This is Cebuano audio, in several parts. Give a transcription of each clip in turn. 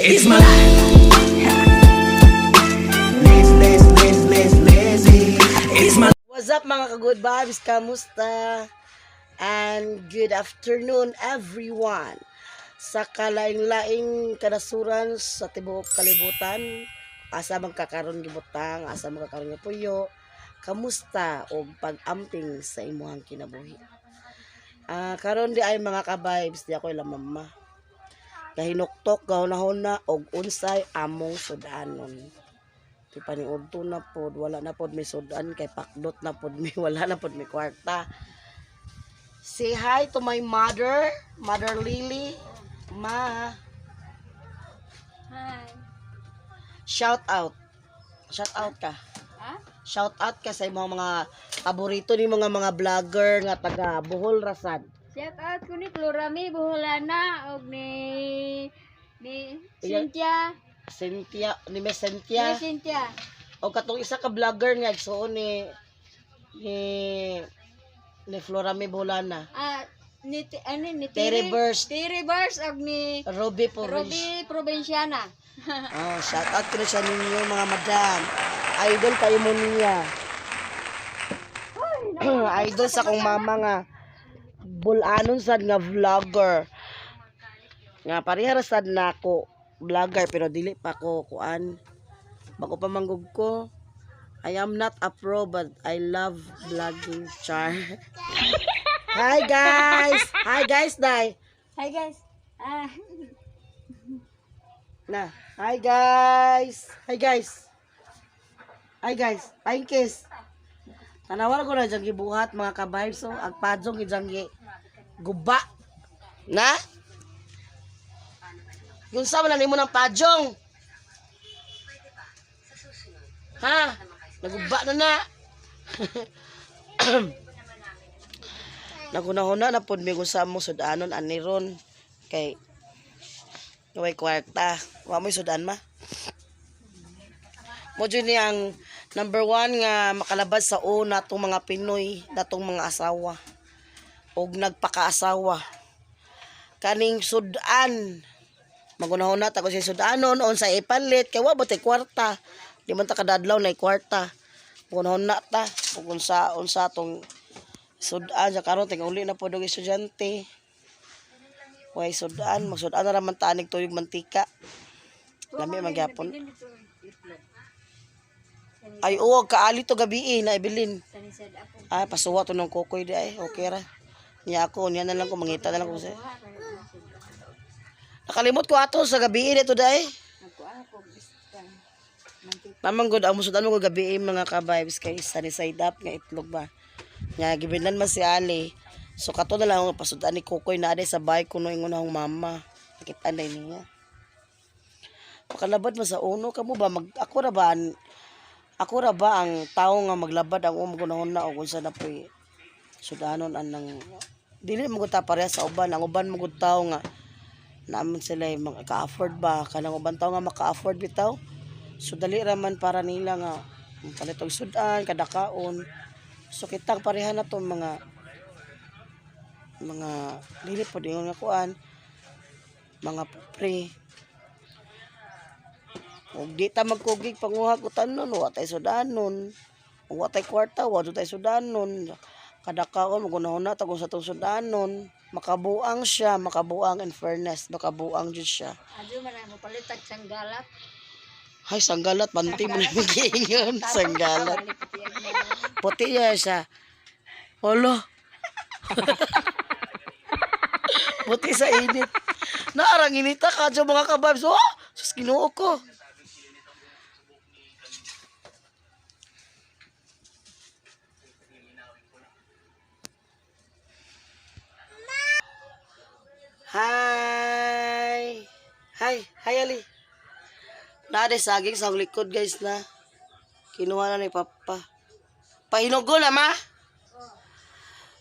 It's my life. Lazy, lazy, lazy, lazy, lazy. It's my What's up, mga ka-good vibes? Kamusta? And good afternoon, everyone. Sa kalaing-laing kanasuran sa tibuok kalibutan, asa man kakaron gibutang, asa man kakaron puyo, kamusta og pag-amping sa imuhang kinabuhi? Ah, karon di ay, mga ka-vibes, di ako ilang mama. Kahinuktok gahuna-huna og unsay among sudanon. Di pa ni udto na pod, wala na pod may sudan kay pakdot na pod mi, wala na pod may kwarta. Say hi to my mother, Mother Lily. Ma, Hi. Shout out. Shout out ka. Ha? Shout out ka sa imong mga paborito ni mga vlogger nga taga Bohol Rasad. Shout out ko ni Florami Boholana og ni Iya. Cynthia. Cynthia, ni Miss Ni Cynthia. Cynthia. O katong isa ka vlogger nga igsuon ni Florami Boholana. Ah, ni ano ni Terry Burst. Terry Burst og ni Ruby Porridge. Ruby Provinciana. Oh, shout out ko na siya ninyo, mga madam. Idol kayo mo niya. Idol sa kong mama nga bulanon sad nga vlogger. Nga pareha ra sad na ako vlogger pero dili pa ko kuan. Bako pa manggug ko. I am not a pro but I love vlogging, char. Hi, guys. Hi, guys, dai. Hi, guys. Ah, Na. Hi, guys. Hi, guys. Hi, guys. Hi, kiss. Tanawa ko na diyang gibuhat, mga ka-vibes. So, ang padzong diyang guba. Na? Yung sa wala nimo ng padzong. Ha? Naguba na na. Nagunahuna na pod mi kung sa mo sudanon aniron kay way kwarta. Wa mo'y sudan, ma. Mo jud ni ang number one nga makalabad sa o natong mga Pinoy, natong mga asawa og nagpakaasawa. Kaning sudan. Magunahon na ta ko si sudanon unsa ipalit kay wa ba tay kwarta. Di man ta kadadlaw na kwarta. Magunahon na ta ug unsa unsa atong sudan sa karon ting uli na pod og estudyante. Way sudan, magsudan na raman tanig tuyog mantika. Lami man gyapon. Ay oo, kaali to gabi eh, na Evelyn. Sanisad ako. Ay, pasuwa to ng kokoy di ay. Okay ra. Niya ako, niya na lang ko, mangita na lang ko sa. Nakalimot ko ato sa gabi eh, dito day. Ako ako bista. Mantika. Mamang good, ang musudan mo ko gabi eh, mga ka-vibes kay sunny side up nga itlog ba. Nga gibinan man si Ali. So kato na lang ang pasudan ni Kokoy na aday sa bahay kuno ingon akong mama. Nakita na niya. Makalabad mo sa uno kamo ba mag ako ra ba ako ra ba ang tawo nga maglabad ang umong gunahon na og unsa na po'y sudanon anang dili mo gud ta pareha sa uban. Ang uban mo gud tawo nga naman sila yung mga ka-afford ba, kanang uban tawo nga maka-afford bitaw, so dali ra man para nila nga palit og sudan kada kaon. So kitang pareha na to mga dili po ingon nga kuan, mga pobre ug di ta magkugig panguha ko tanon, wa tay sudanon, wa tay kwarta, wa tay sudanon kada kaon. Magunahon na ta kung sa tong sudanon makabuang siya, makabuang. In fairness, makabuang jud siya. Adyo man ang palit og sanggalat. Hay, sanggalat, panty mo na magiingon, sanggalat. Puti niya siya. Holo. Puti sa init. Naarang inita ka dyan, mga kababs. Oh, sus, Ginoo ko. Hi. Hi. Hi, Ali. Naade saging sa akong likod, guys, na. Kinuha na ni Papa. Pahinugo na, ma.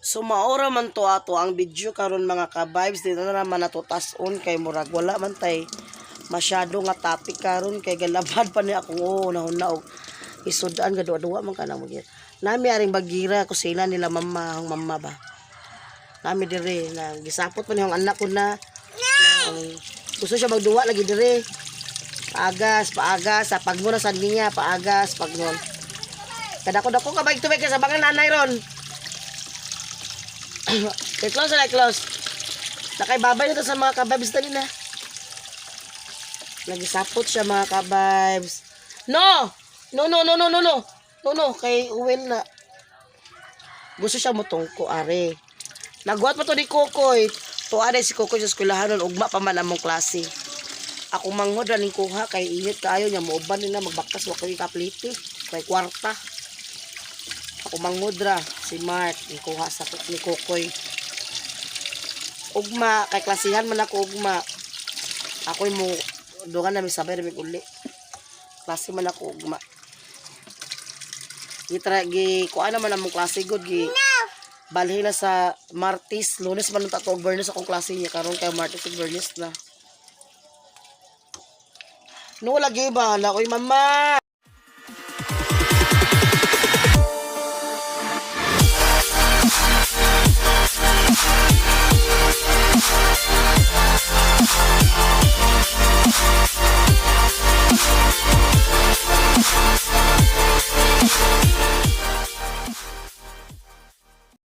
So maora man to ato ang video karon, mga ka-vibes, dito na naman nato tas-on kay murag wala man tay masyado nga topic karon kay galabad pa ni akong oo na na og isudan ga duwa-duwa man kana mo gyud. Nami aring bagira kusina nila mama, ang mama ba. Nami dire na gisapot pa ni ang anak ko na, na ang gusto siya magduwa lagi dire. Paagas, paagas. Sa pagmuna sa niya, paagas, pagnon. Kadako-dako ka ba tubig ka sa bangan nanay ron. Kay close na close. Nakaibabay na to sa mga kabibes dali na. Nagisapot siya, mga kabibes. No! No, no, no, no, no, no. No, no, kay Uwel na. Gusto siya mo tungko, are. Nagwat pa to ni Kokoy. Tuwa na si Kokoy sa eskwelahan nun, ugma pa man among klase. Ako manghod ra ning kuha kay init kaayo niya mooban ni na magbaktas wa kay kapliti kay kwarta. Ako manghod ra si Mark ning kuha sa ni Kokoy. Ugma kay klasihan man ako ugma. Ako'y mo dungan na mi sabay ra mig uli. Klase man ako ugma. Gitra gi kuha naman among klase gud gi balhin na sa Martes, Lunes man unta to og Bernes akong klase niya karon kay Martes ug Bernes na. No lagi ba la oy mama.